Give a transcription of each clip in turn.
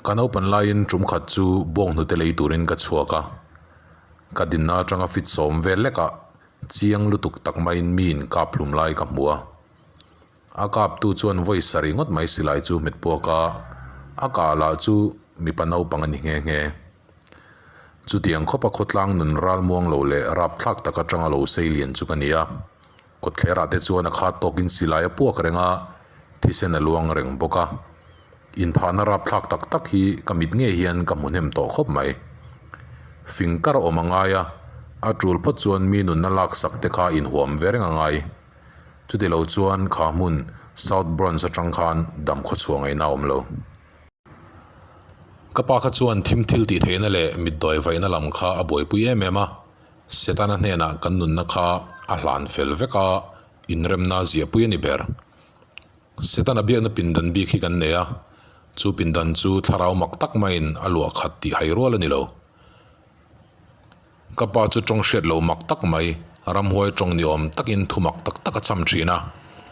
Ka naupan laiin tum khat chu bawnghnute lei turin ka chhuak a, ka dinna atanga fit sawm vel lekah chiang lutuk tak maiin miin kap hlum lai ka hmu a. A kaptu chuan vawi sarih ngawt mai silai chu hmet puak a, a kah lah chu mipa naupang a ni nghe nghe. Chutiang khawpa khawtlang nun ralmuang lo leh rapthlak tak atanga lo sei lian chu ka ni a. Kawtthlerah te chuan a khat tawkin silai a puak reng a, thisen a luang reng bawk a. Inphahna rapthlak tak tak hi ka mit ngei hian ka hmu hnem tawh khawp mai. Fing kar a awm a ngai a, a tul phawt chuan mi nunna laksak te kha inhuam ve reng a ngai. Chuti lo chuan kha hmun South Bronx atang khan dam khawchhuah ngaihna a awm lo. Ka pa kha chuan thim thil tih theihna leh mitdawi vaihna lam kha a buaipui em em a, Setana hnenah kan nunna kha a hlan fel vek a, inremna ziahpui a ni ber. Setana biakna pindan bik hi kan nei a, chu pindan chu thlarau mak tak maiin a luah khat tih hai rual a ni lo. Ka pa chu tawng hriat lo mak tak mai, ramhuai tawng ni awm takin thu mak tak tak a cham thin a.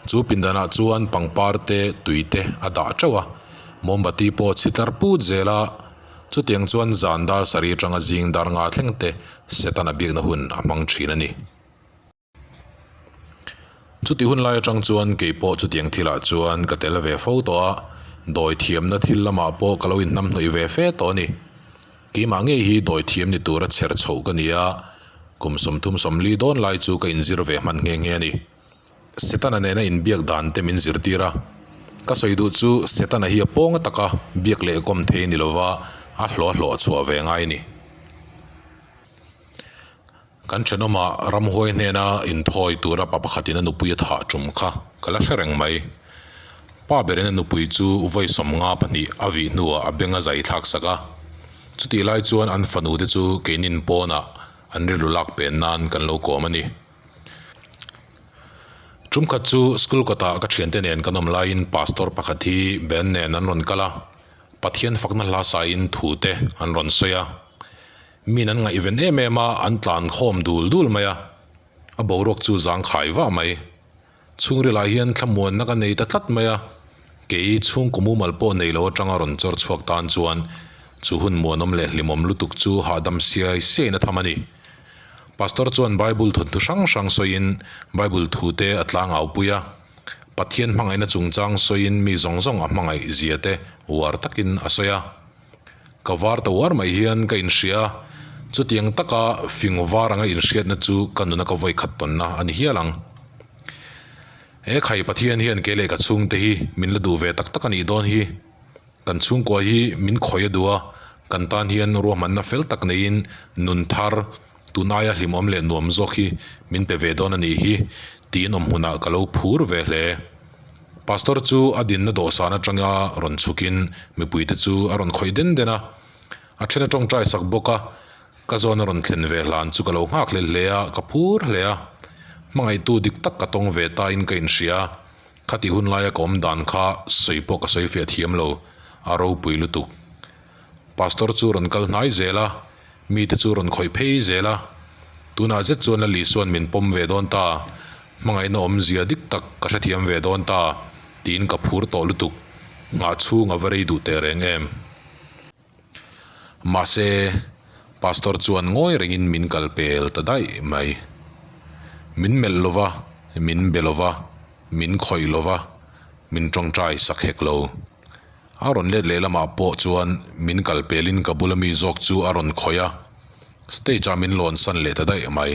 Chu pindanah chuan pangpar te, tui te a dah teuh a, mawmbati pawh chhi tlar put zel a. Chutiang chuan zan dar sarih atanga zing dar nga thleng te Setana biakna hun a hmang thin a ni. Chuti hun lai atang chuan kei pawh chutiang thilah chuan ka tel ve fo tawh a, dawi thiamna thil lamah pawh ka lo inhnamhnawih ve fe tawh a ni. Keimah ngei hi dawi thiam ni tura chher chhoh ka ni a, kum 30 sawmli dawn lai chu ka inzir ve hman nghe nghe a ni. Setana nena inbiak dan te min zirtir a, ka sawi duh chu Setana hi a pawnga taka biak leh kawm thei ni lova a hlawh a hlawh chhuah ve ngai a ni. Kan thenawmah ramhuai hnena inthawi tura pa pakhatin a nupui a thah tum kha ka la hre reng mai. Pa berin a nupui chu vawi 52 a vih hnuah a beng a zai thlak sak a. Chutih lai chuan an fanu te chu keinin pawnah an rilru lak pen nan kan lo kawm a ni. Tum khat chu school kawtah ka thiante nen kan awm laiin pastor pakhat hi band nen an rawn kal a, Pathian fakna hla sain thu te an rawn sawi a. Min an ngaihven em em a, an tlan khawm dul dul mai a, a boruak chu zang khai vah mai. Chhungrilah hian thlamuanna ka nei ta tlat mai a, kei chhungkaw mumal pawh nei lo atanga rawn chawr chhuak tan chuan chu hun muanawm leh hlimawm lutuk chu hahdam siai siaiin a tham a ni. Pastor chuan Bible thawnthu hrang hrang sawiin Bible thute a tlangau pui a, Pathian hmangaihna chungchang sawiin mi zawng zawng a hmangaih zia te uar takin a sawi a. Ka var ta uar mai hian ka inhria a, chutiang taka fing var anga inhriatna chu ka nuna ka vawi khat tawnna a ni hial ang. He khai Pathian hian kei leh ka chhungte hi min la duh ve tak tak a nih dawn hi. Kan chhungkua hi min khawi a duh a, kan tan hian ruahmanna fel tak neiin nun thar, tun aia hlimawm leh nuam zawk hi min pe ve dawn a nih hi tiin awm hmunah ka lo phur ve hle. Pastor chu a dinna dawhsan atanga rawn chhukin mipuite chu a rawn khawih den den a, a then a tawngtai sak bawk a, ka zawn a rawn thlen ve hlan chu ka lo nghak hlel hle a, ka phur hle a, hmangaihtu dik tak ka tawng ve tain ka inhria a, khati hun laia ka awm dan kha sawi pawh ka sawi fiah thiam lo, a ropui lutuk. Pastor chu rawn kal hnai zel a, mite chu rawn khawih phei zel a. Tunah zet chuan Lali suan min pawm ve dawn ta, hmangaihna awmzia dik tak ka hrethiam ve dawn ta, tiin ka phur tawh lutuk, nghah chhung a va rei duh teh reng em. Mahse, Pastor chuan ngawi rengin min kal pel ta daih mai. Min melh lo va, min be lo va, min khawih lo va, min tawngtai sak hek lo. A rawn let leh lamah pawh chuan min kal pelin ka bula mi zawk chu a rawn khawih a, stage ah min lawn san leh ta daih mai.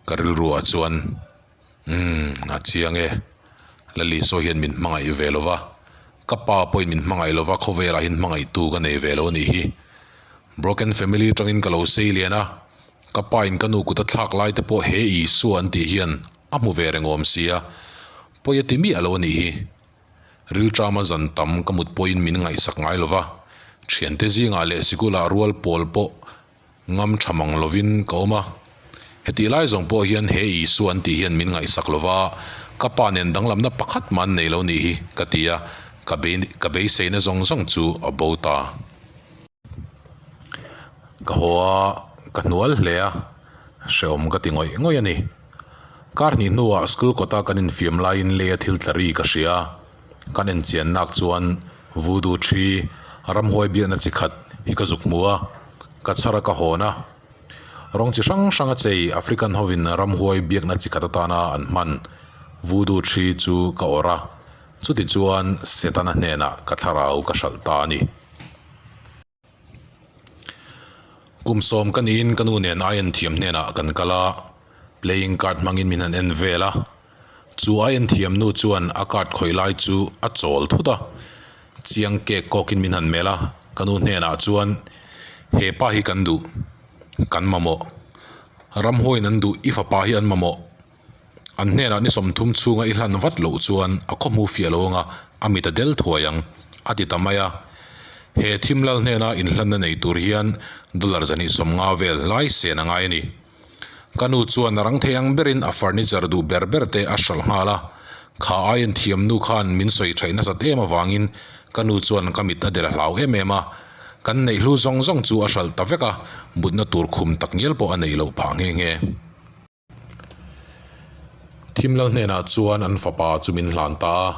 Ka rilru ah chuan, Umm, a chiang e. Lali saw hian min hmangaih ve lo va, ka pa pawhin min hmangaih lo va, khawvelah hian hmangaihtu ka nei ve lo a nih hi. Broken family atangin ka lo sei lian a, ka pa in ka nu kut a thlak lai te pawh he Isua an tih hian a hmu ve reng awm sia, pawi a ti miah lo a nih hi. Rilṭama zan tam ka mut pawhin min ngaihsak ngai lo va, ṭhiante zingah leh sikulah rual pawl pawh ngam ṭha mang lovin ka awm a. Hetih lai zawng pawh hian he Isua an tih hian min ngaihsak lo va, ka pa nen danglamna pakhat mah an nei lo nih hi ka ti a, ka ka beiseina zawng zawng chu a bo ta. Ka haw a, ka hnual hle a, hrehawm ka ti ngawih ngawih a ni. Kar hnih hnuah school kawta kan infiam laiin lei a thil tla ri ka hria. Kan enchian nak chuan voodoo thi, Ramhuai biakna chi khat hi ka zuk hmu a, ka chhar a ka hawn a. Rawng chi hrang hrang a chei African hovin ramhuai biakna chi khat atana an hman voodoo thi chu ka awrh a, chutichuan Setana hnenah ka thlarau ka hralh ta a ni. Kum sawm ka niin ka nu nen ai en thiam hnenah kan kal a, playing card hmangin min han en vel a. Chu ai en thiam nu chuan a card khawih lai chu a chawl thut a, chiang kek kawkin min han melh a, ka nu hnenah chuan he pa hi kan duh, kan mamawh. Ramhuaiin an duh i fapa hi an mamawh. An hnenah ni 30 chhunga i hlan vat loh chuan a khawhmu fiah lo anga a mit a del thuai ang, a ti ta mai a. He thimlal hnena inhlanna nei tur hian dollar 250 vel lai sen a ngai a ni. Ka nu chuan a rang thei ang berin a furniture duh ber ber te a hralh nghal a. Kha aiin thiamnu khan min sawi thaih nasat em avangin ka nu chuan ka mit a del a hlau em em a. Kan neih hlu zawng zawng chu a hralh ta vek a, mutna tur khum takngial pawh a neih loh phah nghe nghe. Thimlal hnenah chuan an fapa chu min hlan ta a,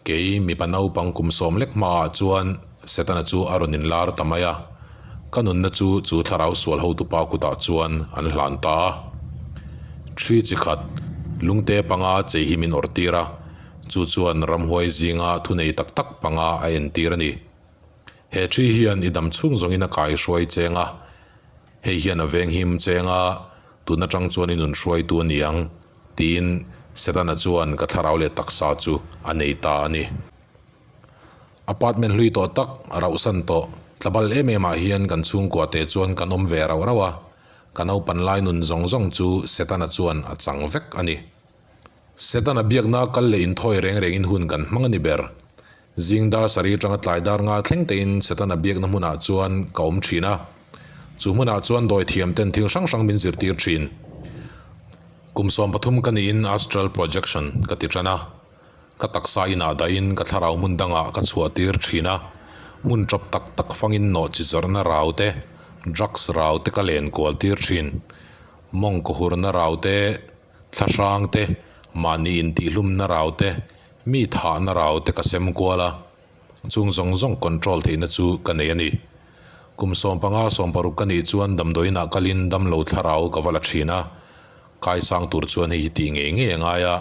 kei mipa naupang kum sawm lek hmaah chuan Setana chu a rawn inlar ta mai a, ka nunna chu chu thlarau sual hotupa kutah chuan an hlan ta a. Ṭhi chi khat, lungte panga chei hi min awrh tir a, chu chuan ramhuai zinga thunei tak tak panga a entir a ni. He ṭhi hian i dam chhung zawngin a kaihruai cheng a, hei hian a venghim cheng a, Tun atang chuan i nun hruaitu a ni ang, tiin Setana chuan ka thlarau leh taksa chu a nei ta a ni. Apartment hlui tawh tak, rauhsan tawh, tlabal em em ah hian kan chhungkua te chuan kan awm ve rauh rauh a, ka naupan lai nun zawng zawng chu Setana chuan a chang vek a ni. Setana biakna kal leh inthawi reng rengin hun kan hmang a ni ber. Zing dar sarih atanga tlai dar nga thleng tein Setana biakna hmunah chuan ka awm thin a. Chu hmunah chuan dawi thiam ten thil hrang hrang min zirtir thin. Kum 13 ka niin Astral Projection ka ti tan a. Ka taksa inah dahin ka thlarau hmun dangah ka chhuah tir thin a. Hmun tawp tak tak fangin nawh chi zawrhna rau te, drugs rau te ka len kual tir thin. Mawng kaw hurna rau te, thlahrang te, mahni intihlumna rau te, Mi thahna rau te ka sem kual a, chung zawng zawng control theihna chu ka nei a ni. Kum 15 16 ka nih chuan damdawiinah kalin damlo thlarau ka va la thin a, kaisang tur chuan hei hi tih ngei ngei a ngai a,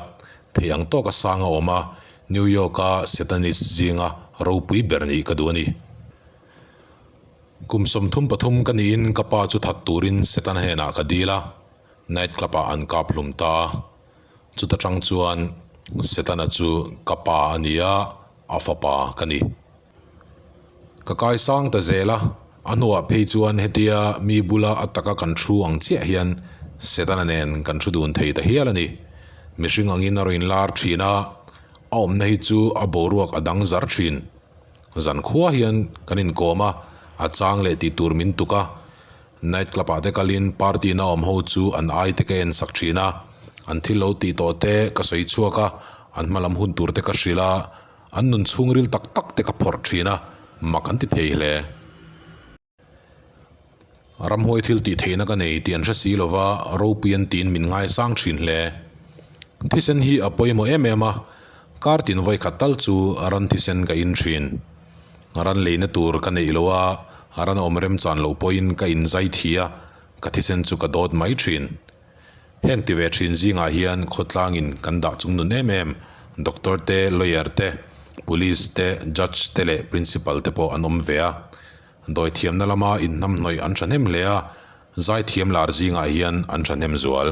theih ang tawka sang a awm a, New York-a Satanist zinga ropui ber nih ka duh a ni. Kum 33 ka niin ka pa chu that turin Satan hnenah ka dil a, night club-ah an kap hlum ta a. Chuta tang chuan Setana chu ka pa a ni a, a fapa ka ni. Ka kaisang ta zel a, a hnuah phei chuan hetia mi bula a taka kan thu ang chiah hian Setana nen kan thu dun thei ta hial a ni. Mihring angin a rawn inlar thin a, a awmna hi chu a boruak a dang zar thin. Zankhua hian kan inkawm a, a chang leh tih tur min tuk a, Night club ah te kalin party na awm ho chu an ai te ka en sak thin a, an thil lo tih tawh te ka sawi chhuak a, an hma lam hun tur te ka hrilh a, an nun chhungril tak tak te ka phawrh thin a, mak an ti thei hle. Ramhuai thil tih theihna ka nei tih an hre si lova, ropui an tiin min ngaisang thin hle. Thisen hi a pawimawh em em a, kar tin vawikhat tal chu ran thisen ka in thin. Ran leina tur ka neih lo a, ran awm remchan loh pawhin ka inzai thi a, ka thisen chu ka dawt mai thin. Heng ti ve thin zingah hian khawtlangin kan dah chung nun em em, doctor te, lawyer te, police te, judge te leh principal te pawh an awm ve a. Dawithiamna lama inhnamhnawih an thahnem hle a, zaithiam lar zingah hian an thahnem zual.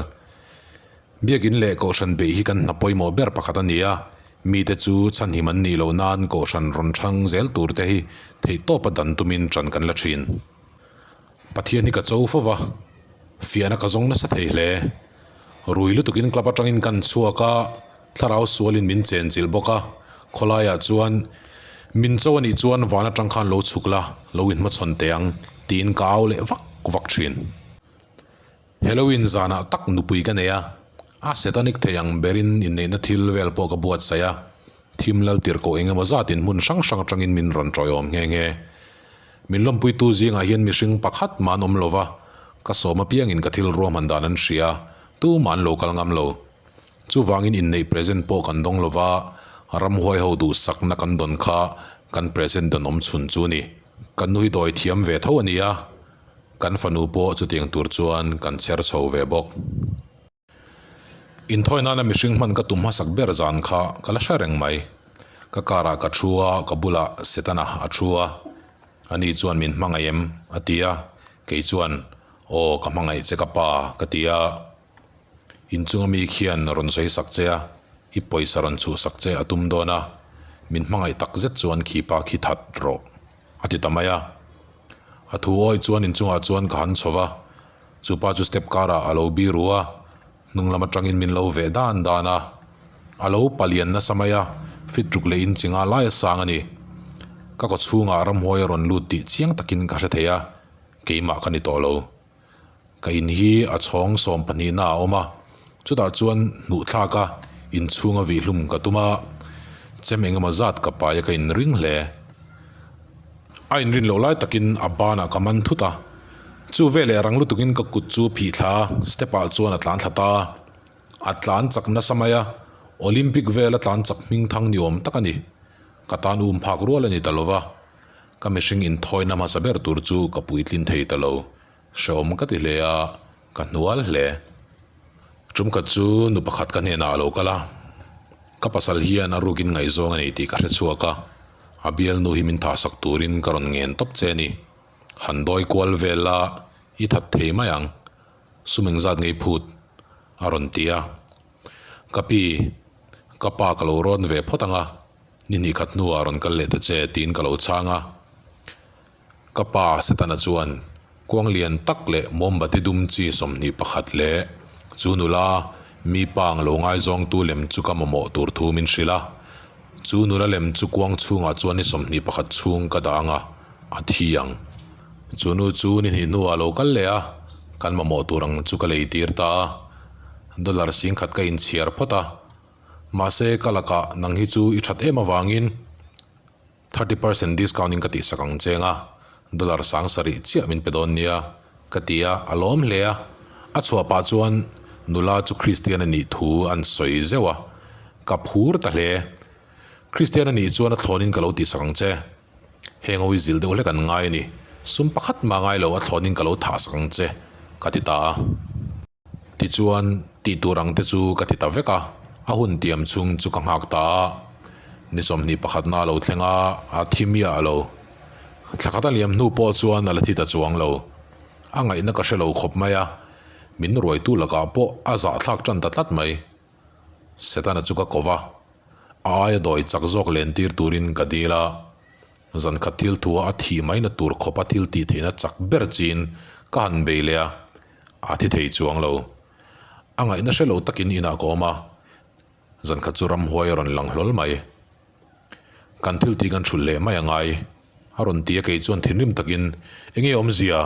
Biakin leh Kohhran beih hi kan hna pawimawh ber pakhat a ni a, mite chu chhanhim an nih loh nan Kohhran rawn chhang zel tur te hi theihtawpa dan tumin ṭan kan la ṭhin. Pathian hi ka cho fo va, fiahna ka zawng nasa thei hle. Rui lutukin club aṭangin kan chhuak a, thlarau sualin min chenchilh bawk a, khawlaiah chuan, Min cho a nih chuan van aṭang khan lo chhuk la, lo inhmachhawn teh ang, tiin ka au leh vak vak ṭhin. Halloween zanah tak nupui ka nei a, a satanic thei ang berin inneihna thil vel pawh ka buatsaih a, thim lal tirhkoh eng emaw zatin hmun hrang hrang atangin min rawn tawiawm nghe nghe. Min lawmpuitu zingah hian mihring pakhat mah an awm lo va, ka sawm apiangin ka thil ruahman dan an hria, tumah an lo kal ngam lo. Chuvangin inneih present pawh kan dawng lo va, ramhuai ho duhsakna kan dawn kha kan present dawn awm chhun chu a ni. Kan nu hi dawi thiam ve tho a ni a, kan fanu pawh chutiang tur chuan kan chher chho ve bawk. Inthawi nana mihring hman ka tum hmasak ber zan kha ka la hre reng mai. Ka car ah ka thu a, ka bulah Setana a thu a, ani chuan min hmangaih em? a ti a, kei chuan Aw ka hmangaih che ka pa ka ti a. Inchunga mi khian rawn sawi sak che a, i pawisa rawn chhuh sak che a tum dawn a, min hmangaih tak zet chuan khi pa khi that rawh a ti ta mai a. A thu awi chuan inchungah chuan ka han chho va, chu pa chu step karah a lo biru a, hnung lam atangin min lo veh dan dan a. A lo palian nasa mai a, fit ruk leh in chi nga lai a sang a ni. Ka kaw chhungah ramhuai a rawn lut tih chiang takin ka hre thei a, keimah ka ni tawh lo. Ka in hi a chhawng sawmpahnihna a awm a, chutah chuan hnuh thlak a inchhunga vih hlum ka tum a, chem engemaw zat ka pai a ka inring hle. A inrin loh lai takin a banah ka man thut a, chu veleh rang lutukin ka kut chu phih thla a, step ah chuan a tlan thla ta a, a tlan chak nasa mai a, Olympic vela tlan chak hming thang ni awm tak a ni. Ka tan um phak rual a ni ta lova, ka mihring inthawina hmasa ber tur chu ka puitlin thei ta lo. Hrehawm ka ti hle a, ka hnual hle. Tumkhat chu nu pakhat ka hnenah a lo kal a, ka pasal hian a rukin ngaihzawng a nei tih ka hre chhuak a, a bialnu hi min thahsak turin ka rawn ngen tawp che a ni. Han dawi kual vel la, i that thei mai ang, sum engzat ngei phut? a rawn ti a. Ka pi, ka pa ka lo rawn ve phawt ang a, ni hnih khat hnuah rawn kal leh ta che tiin ka lo chhang a. Ka pa Setana chuan kuang lian tak leh mawmbati dum chi 21 leh chu nula mi pang lo ngaizawngtu lem chu ka mamawh tur thu min hrilh a. Chu nula lem chu kuang chhungah chuan ni 21 chhung ka dah ang a, a thi ang. Chu nu chu ni hnih hnuah a lo kal leh a, kan mamawh tur ang chu ka lei tir ta a. Dollar 10,000 ka inchhiar phawt a, mahse ka lakah nang hi chu i that em avangin, Thirty percent discount in ka tihsak ang cheng a, dollar 7000 chiah min pe dawn nia, ka ti a, a lawm hle a. A chhuah pah chuan nula chu Christian a nih thu an sawi zeuh a, ka phur ta hle. Christian a nih chuan a thlawnin ka lo tihsak ang che. Heng ho hi zilh deuh hlek an ngai a ni, sum pakhat mah ngai lo a thlawnin ka lo thahsak ang che, ka ti ta a. Tichuan, tih tur ang te chu ka ti ta vek a, a hun tiam chhung chu ka nghak ta a. Ni 21 na a lo thleng a, a thi miah lo. Thla khat a liam hnu pawh chuan a la thi ta chuang lo. A ngaihna ka hre lo khawp mai a, min ruaitu lakah pawh a zahthlak tan ta tlat mai. Setana chu ka ko va, a aia dawi chak zawk len tir turin ka dil a. Zan khat thil thua a thih maina tur khawpa thil tih theihna chak ber chin ka han bei leh a. A thi thei chuang lo. A ngaihna hre lo takin inah ka awm a, zan khat chu ramhuai a rawn lang hlawl mai. Kan thil tih kan hrulh leh mai a ngai. A rawn ti a, kei chuan thinrim takin, Enge awmzia?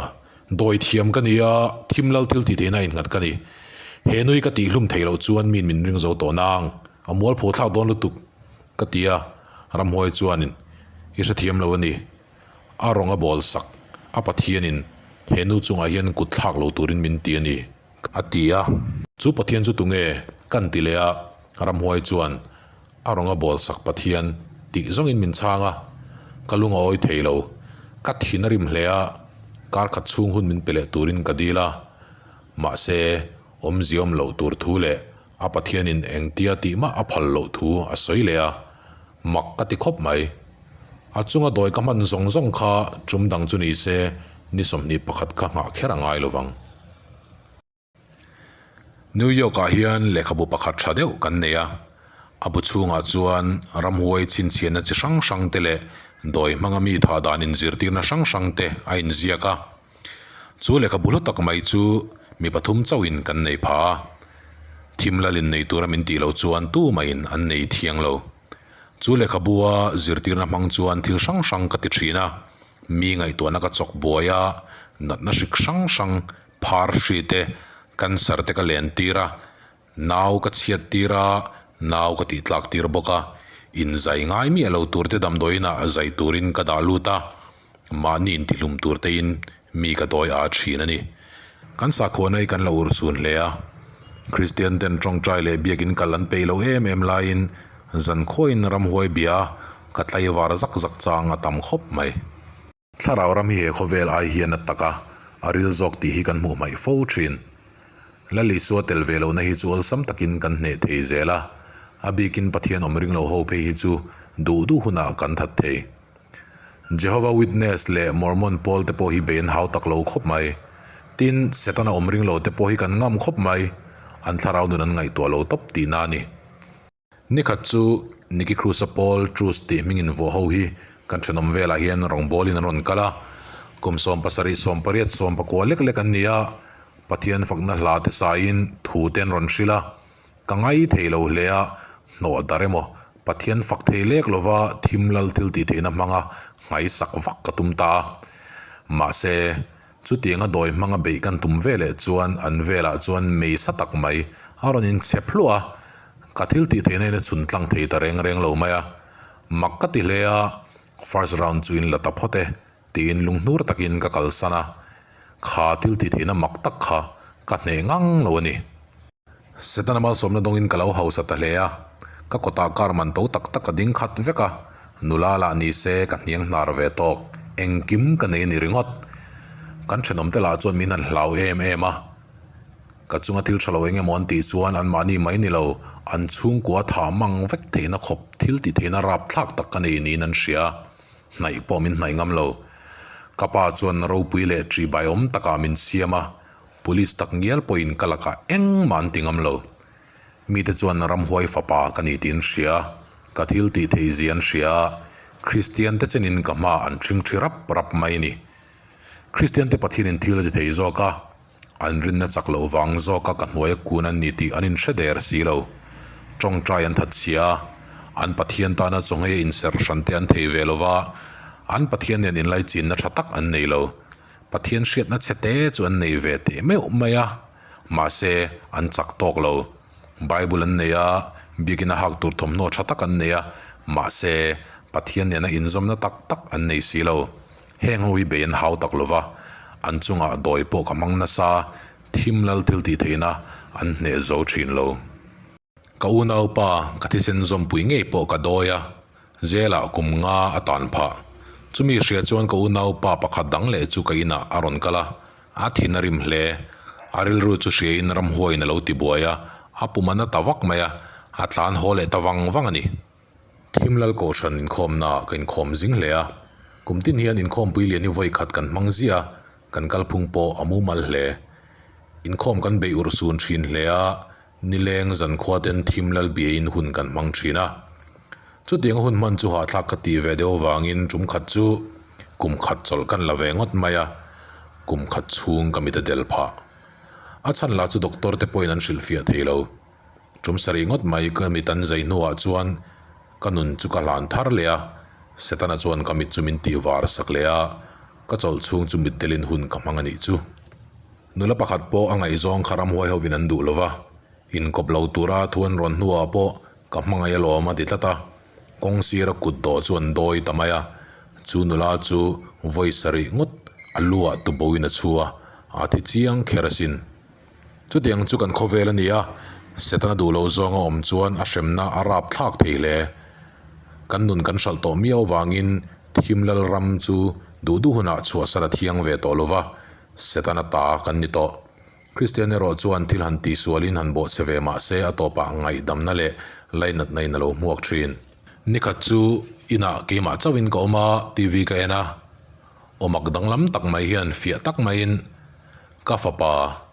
Dawi thiam ka ni a, thim lal thil tih theihna innghat ka ni. He nui ka tihhlum theih loh chuan min min ring zo tawh nang. A mualpho thlak dawn lutuk, ka ti a, ramhuai chuanin, I hrethiam lo a ni. A rawng a bawl sak, a Pathianin he nu chungah hian kut thlak lo turin min ti a ni, a ti a. Chu Pathian chu tunge? Kan ti leh a, ramhuai chuan a rawng a bawl sak Pathian tih zawngin min chhang a, ka lung a awi thei lo. Ka thin a rim hle a, kar khat chhung hun min pe leh turin ka dil a. Mahse, awmzia awm loh tur thu leh a Pathianin engtia tih mah a phal loh thu a sawi leh a, mak ka ti khawp mai. A chunga dawi ka hman zawng zawng kha tum dang chu ni se ni 21 kha nghah kher a ngai lo vang. New York ah hian lehkhabu pakhat tha deuh kan nei a, a bu chhungah chuan ramhuai chhinchhiahna chi hrang hrang te leh dawi hmanga mi thah dan inzirtirna hrang hrang te a inziak a. Chu lehkhabu hlu tak mai chu mi pathum chauhin kan nei pha a, thim lalin nei tura min tih loh chuan tumahin an nei thiang lo. Chu lehkhabua zirtirna hmang chuan thil hrang hrang ka ti thin a, mi ngaihtuahna ka chawk buai a, natna hrik hrang hrang, phar hri te, cancer te ka len tir a, nau ka chhiat tir a, nau ka tih tlak tir bawk a, inzai ngai miah lo tur te damdawiinah zai turin ka dah lut a. Mahni intihlum tur tein mi ka dawi a thin a ni. Kan sakhuana hi kan lo urhsun hle a, Kristian ten tawngtai leh biakin kal an peih loh em em laiin zan khuain ramhuai bia ka tlaivar zak zak chang a tam khawp mai. Thlarau ram hi he khawvel ai hian a tak a, a ril zawk tih hi kan hmuh hmaih fo thin. Lal Isua tel ve lohna hi chu awlsam takin kan hneh thei zel a, a bikin Pathian awm ring lo ho phei hi chu duh duh hunah kan that thei. Jehovah Witness leh Mormon pawl te pawh hi bei an hau tak lo khawp mai. Tin, Setana awm ring lo te pawh hi kan ngam khawp mai, an thlarau nun an ngaihtuah lo tawp tihna a ni. Nikhat chu Nicky Cruz-a pawl Truce tih hmingin vuah ho hi kan thenawm velah hian rawngbawlin an rawn kal a, kum 70, 80, 19 lek lek an ni a, Pathian fakna hla te saiin thu te an rawn hrilh a, ka ngai thei lo hle a, hnawh dar emaw Pathian fak thei lek lova thim lal thil tih theihna hmanga nghaisak vak ka tum ta a, mahse Chutianga dawi hmanga beih kan tum ve leh chuan an velah chuan mei sa tak mai a rawn inchhep hluah a, ka thil tih theihna in a chhun tlang thei ta reng reng lo mai a. Mak ka ti hle a, first round chu in la ta phawt e tiin lunghnur takin ka kalsan a, kha thil tih theihna mak tak kha ka hneh ngang lo a ni. Setana malsawmna dawngin ka lo hausa ta hle a, ka kawtah car man to tak tak a ding khat vek a, nula lah ni se ka hniang hnar ve tawk, engkim ka nei a ni ringawt. Kan thenawmte lah chuan min han hlau em em a, ka chunga thil tha lo eng emaw an tih chuan anmahni mai ni lo, an chhungkua tha mang vek theihna khawp thil tih theihna rapthlak tak ka nei niin an hria, hnaih pawh min hnaih ngam lo. Ka pa chuan ropui leh ṭihbaiawm takah min siam a, Police tak ngial pawhin ka lakah engmah an ti ngam lo. Mite chuan ramhuai fapa ka ni tih an hria, ka thil tih theih zia an hria a, Kristian te chenin ka hma an ṭhing ṭhi rap rap mai a ni. Kristian te Pathianin thil a ti thei zawk a, an rinna chak loh vang zawka ka hnuaia kun an ni tih an inhre der si lo. Ṭawngṭai an that chhia a, an Pathian tana chawnghei a inserh hran te an thei ve lo va, an Pathian nen inlaichinna ṭha tak an nei lo. Pathian hriatna chhe te chu an nei ve teh meuh mai a, mahse an chak tawk lo. Bible an nei a, biakina hak tur thawmhnaw tha tak an nei a, mahse Pathian nena inzawmna tak tak an nei si lo. Heng ho hi bei an hau tak lo va, an chungah dawi pawh ka hmang nasa, thim lal thil tih theihna an hneh zo thin lo. Ka unaupa ka thisen zawmpui ngei pawh ka dawi a, jail-ah kum nga a tan phah. Chumi hria chuan ka unaupa pakhat dang leh chu ka inah a rawn kal a, a thin a rim hle. A rilru chu hriain ramhuaiin a lo ti buai a, a pum a na ta vak mai a, a tlan haw leh ta vang vang a ni. Thimlal Kohhran inkhawmnaah ka inkhawm zing hle a, kum tin hian inkhawmpui lian hi vawi khat kan hmang ziah a, kan kalphung pawh a mumal hle. Inkhawm kan beih urhsun thin hle a, Nileng zankhua ten thim lal biain hun kan hmang thin a. Chutiang hun hman chu hahthlak ka tih ve deuh avangin tum khat chu kum khat chawlh kan la ve ngawt mai a, kum khat chhung ka mit a del phah. A chhan lah chu doctor te pawhin an hrilhfiah thei lo. Tum sarih ngawt mai ka mit an zai hnuah chuan ka nun chu ka hlan thar leh a, Setana chuan ka mit chu min tih var sak leh a, ka chawlh chhung chu mitdelin hun ka hmang a nih chu. Nula pakhat pawh a ngaihzawng kha ramhuai hovin an duh lova, inkawp lo tura thu an rawn hnuah pawh ka hmangaih alawm a ti tlat a, kawng sira kut dawh chu an dawi ta mai a, chu nula chu vawi sarih ngawt a luah tuboin a chhu a, a thi chiang kher asin. Chutiang chu kan khawvel a ni a, Setana duh lo zawng a awm chuan a hremna a rap thlak thei hle. Kan nun kan hralh tawh miau avangin thim lal ram chu duh duh hunah chhuahsan a thiang ve tawh lova, Setana ta kan ni tawh. Kristian erawh chuan thil han tihsualin han bawhchhe ve mah se a tawpah ngaihdamna leh lainatna in a lo hmuak thin. Nikhat chu inah keimah chauhin ka awm a, TV ka en a, awmak danglam tak mai hian fiah tak maiin ka fapa,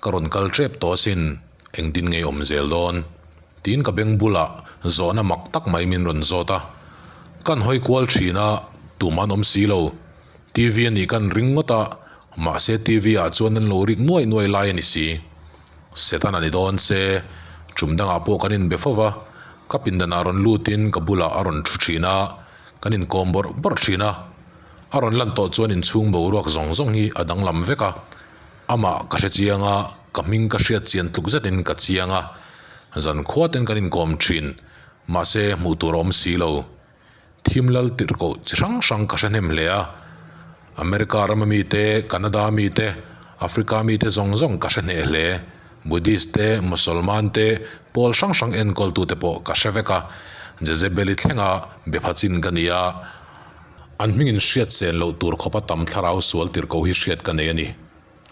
Ka rawn kal tep tawh asin, engtin nge awm zel dawn? Tiin ka beng bulah zawhna mak tak mai min rawn zawt a. Kan hawi kual thin a, tum an awm si lo. TV a nih kan ring ngawt a, mahse TV ah chuan an lo rik nuai nuai lai a ni si. Setan a ni dawn se, tum dangah pawh kan inbe fo va, ka pindanah rawn lutin ka bulah a rawn thu thin a, kan inkawm bawrh bawrh thin a. A rawn lan tawh chuan inchhung boruak zawng zawng hi a danglam vek a. Amah ka hre chiang a, ka hming ka hriat chian tluk zetin ka chiang a, zan khuaten kan inkawm thin, mahse hmuh tur a awm si lo. Thim lal tirhkoh chi hrang hrang ka hre hnem hle a, America rama mite, Canada mite, Africa mite zawng zawng ka hre hneh hle, Buddhist te, Mosolman te, pawl hrang hrang enkawltute pawh ka hre vek a, Jezebeli thlenga be pha chin ka ni a. An hmingin hriat sen loh tur khawpa tam thlarau sual tirhkoh hi hriat ka nei a ni.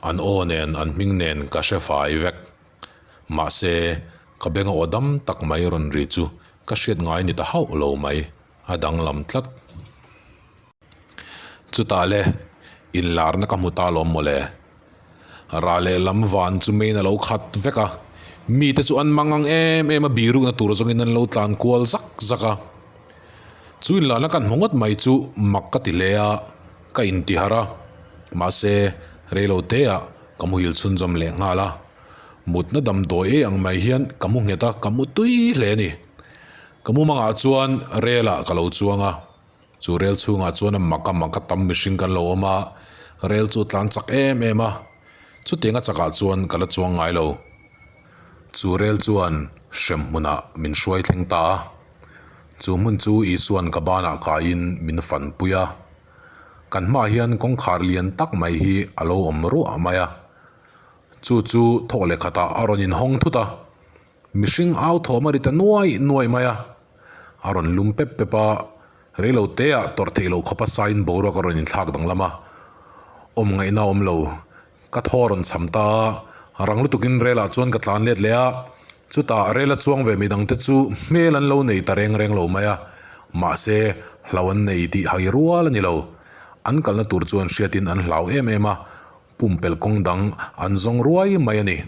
An aw nen, an hming nen ka hre fai vek. Mahse, ka benga aw dam tak mai rawn ri chu ka hriat ngai ni ta hauh lo mai, a danglam tlat. Chutah le, inlarna ka hmu ta lawm mawle. Rah leh lam van chu main a lo khat vek a, mite chu an mang ang em em a, birukna tur zawngin an lo tlan kual zak zak a. Chu inlarna kan hmu ngawt mai chu mak ka ti hle a, ka intihar a, mahse reilo teah ka muhil chhunzawm leh nghal a. Mutna damdawi ei ang mai hian ka mu nghet a, ka mu tui hle a ni. Ka mumangah chuan relah ka lo chuang a. Chu rel chhungah chuan a mak a mak a tam mihring kan lo awm a, rel chu a tlan chak em em a, chutiang a chakah chuan ka la chuang ngai lo. Chu rel chuan hrem hmunah min hruai thleng ta a, chu hmun chu Isua'n ka banah kaiin min fanpui a, kan hmaah hian kawngkhar lian tak mai hi a lo awm ruah mai a, chu chu thawk leh khatah a rawn inhawng thut a, mihring au thawm a ri ta nuai nuai mai a. A rawn lum pep pep a, reilo te ah tawrh theih loh khawpa sain boruak a rawn inthlak danglam a, awm ngaihna a awm lo. Ka thaw a rawn cham ta a, rang lutukin rel ah chuan ka tlan let leh a, chutah rel a chuang ve midang te chu hmel an lo nei ta reng reng lo mai a, mahse hlau an nei tih hai rual a ni lo. An kalna tur chuan hriatin an hlau em em a, pumpelh kawng dang an zawng ruai mai a ni.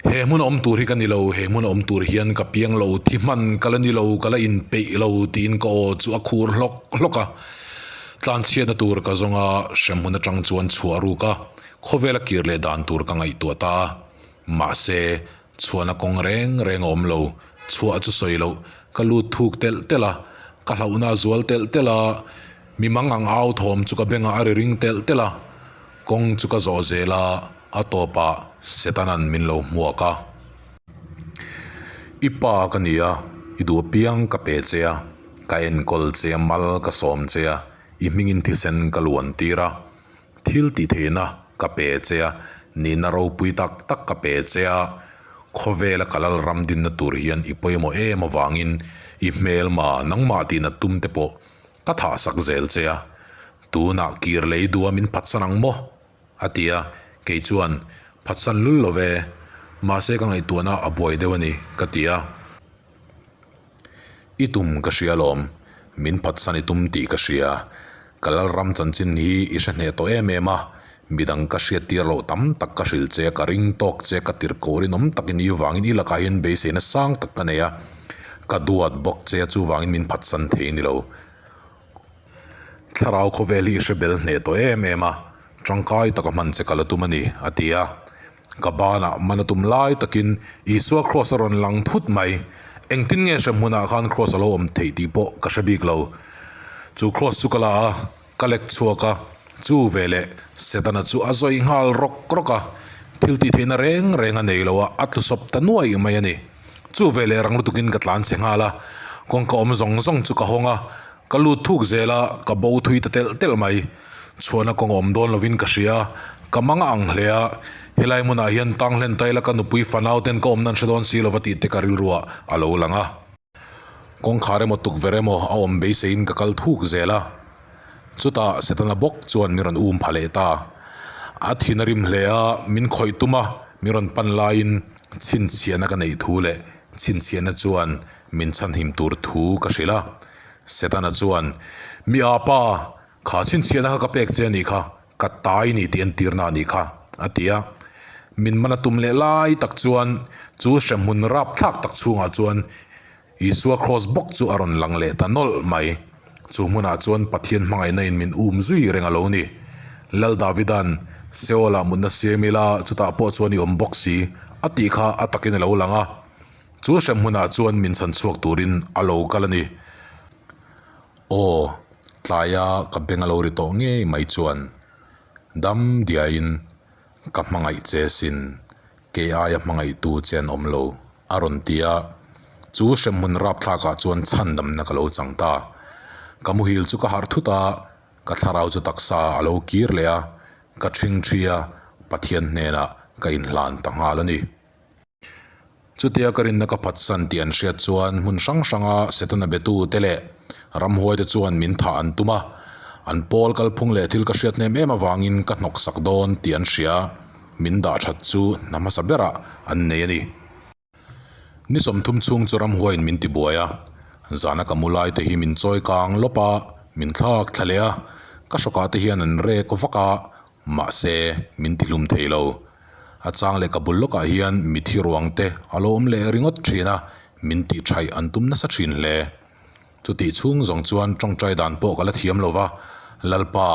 He hmun a awm tur hi ka ni lo, he hmun a awm tur hian ka piang lo, thi hman ka la ni lo, ka la inpeih lo tiin ka aw chu a khur hlawk hlawk a. Tlanchhiatna tur ka zawng a, hremhmun atang chuan chhuah ruk a, khawvela kir leh dan tur ka ngaihtuah ta a. Mahse, chhuahna kawng reng reng a awm lo, chhuah chu sawi loh, ka lut thuk telh telh a, ka hlauhna a zual telh telh a, mi mang ang au thawm chu ka bengah a ri ring telh telh a, kawng chu ka zawh zel a. A tawpah Setana'n min lo hmuak a. I pa ka ni a, i duh apiang ka pe che a, ka enkawl che a, mal ka sawm che a, i hmingin thisen ka luan tir a, thil tih theihna ka pe che a, nihna ropui tak tak ka pe che a, khawvela ka lal ram dinna tur hian i pawimawh em avangin i hmelma nangmah tihna tum te pawh ka thahsak zel che a, tunah kir lei duha min phatsan ang maw? A ti a, kei chuan, Phatsan lul lo ve, mahse ka ngaihtuahna a buai deuh a ni, ka ti a. I tum ka hria alawm, min phatsan i tum tih ka hria. Ka Lalram chanchin hi i hre hneh tawh em em a, midang ka hriattir loh tam tak ka hrilh che, ka ring tawk che, ka tirhkoh rinawm takin i vangin i lakah hian beiseina sang tak ka nei a, ka duat bawk che a, chuvangin min phatsan thei ni lo. Thlarau khawvel hi i hre bel hneh tawh em em a, tangkai taka hman che ka la tum a ni, a ti a. Ka banah man a tum lai takin Isua kraws a rawn lang thut mai. Engtin nge hre hmunah khan kraws a lo awm theih tih pawh ka hre bik lo. Chu kraws chu ka la a, ka lek chhuak a, chu veleh Setana chu a zawih nghal rawk rawk a, thil tih theihna reng reng a nei lo a, a tlusawp ta nuai mai a ni. Chu veleh rang lutukin ka tlan chhe nghal a, kawngka awm zawng zawng chu ka hawng a, Ka lut thuk zel a, ka bo thui ta telh telh mai. Chhuahna kawng a awm dawn lovin ka hria. Ka mang a ang hle a, helai hmunah hian tang hlen ta ila ka nupui fanau ten ka awmna an hre dawn si lova tih te ka rilruah a lo lang a. Kawngkhar emaw tukverh emaw a awm beiseiin ka kal thuk zel a. Chutah Setana bawk chuan min rawn um pha leh ta. A thin a rim hle a, min khawih tum a, min rawn pan laiin chhinchhiahna ka neih thu leh chhinchhiahna chuan min chhanhim tur thu ka hrilh a. Setana chuan, Mi a pa, kha chhinchhiahna kha ka pek che a nih kha, ka tai ni tih entirna a nih kha, a ti a. Min man a tum leh lai tak chuan chu hremhmun rapthlak tak chhungah chuan Isua kraws bawk chu a rawn lang leh ta nawlh mai. Chu hmunah chuan Pathian hmangaihna in min um zui reng a lo ni. Lal Davida'n, Seol-ah mutna siam ila, chutah pawh chuan i awm bawk si, a tih kha a takin a lo lang a. Chu hremhmunah chuan min chhan chhuak turin a lo kal a ni. Aw, tlaia ka beng a lo ri tawh ngei mai chuan dam diaiin ka hmangaih che sin, kei aia hmangaihtu che an awm lo, a rawn ti a. Chu hremhmun rapthlakah chuan chhandamna ka lo chang ta. Ka muhil chu ka harh thut a, ka thlarau chu taksa a lo kir leh a, ka ṭhingṭhi a, Pathian hnenah ka inhlan ta nghal a ni. Chutia ka rinna ka phatsan tih an hriat chuan hmun hrang hranga Setana betute leh. Ramhuaite chuan min thah an tum a, an pawl kalphung leh thil ka hriat hnem em avangin ka hnawksak dawn tih an hria, min dah that chu hna hmasa berah an nei a ni. Ni 30 chhung chu ramhuaiin min tibuai a, zana ka mu laite hi min chawi kang lawp a, min thlak thla leh a, ka hrawkah te hian an rek vak a, mahse min tihlum thei lo. A chang leh ka bul lawkah hian mithi ruang te a lo awm leh ringawt thin a, min tihṭhaih an tum nasa thin hle. Chutih chhung zawng chuan ṭawngṭai dan pawh ka la thiam lo va, Lalpa,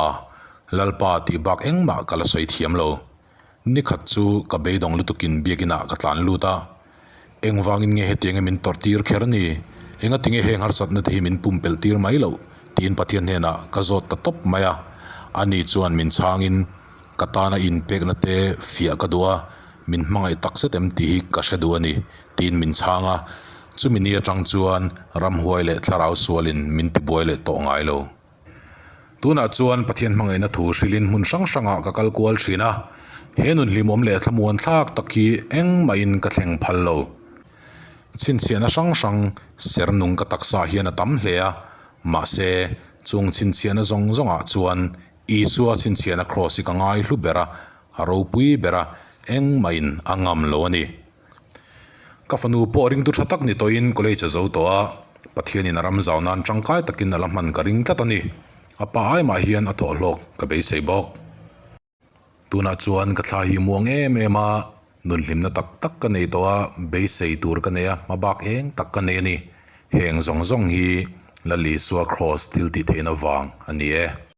Lalpa tih bak engmah ka la sawi thiam lo. Ni khat chu ka beidawng lutukin biakinah ka tlan lut a, Engvangin nge hetianga min tawrh tir kher ni? Engatinge heng harsatna te hi min pumpelh tir mai loh? tiin Pathian hnenah ka zawt ta tawp mai a. Ani chuan min chhangin, Ka tana inpekna te fiah ka duh a, min hmangaih tak zet em tih hi ka hre duh a ni, tiin min chhang a. Chumi ni atang chuan ramhuai leh thlarau sualin min tibuai leh tawh ngai lo. Tunah chuan Pathian hmangaihna thu hrilhin hmun hrang hrangah ka kal kual thin a, he nun hlimawm leh thlamuan thlak tak hi engmahin ka thleng phal lo. Chhinchhiahna hrang hrang ser nung ka taksa hian a tam hle a, mahse chung chhinchhiahna zawng zawngah chuan Isua chhinchhiahna kraws hi ka ngai hlu ber a, a ropui ber a, engmahin a ngam lo a ni. Ka fanu pawh ringtu tha tak ni tawhin college a zo tawh a, Pathianin a ram zau nan tangkai takin a la hman ka ring tlat a ni. A pa ai mah hian a thawh hlawk ka beisei bawk. Tunah chuan ka thla hi muang em em a, nun hlimna tak tak ka nei tawh a, beisei tur ka nei a, hma bak eng tak ka nei a ni. Heng zawng zawng hi Lal Isua Kraws thil tih theihna vang a ni e.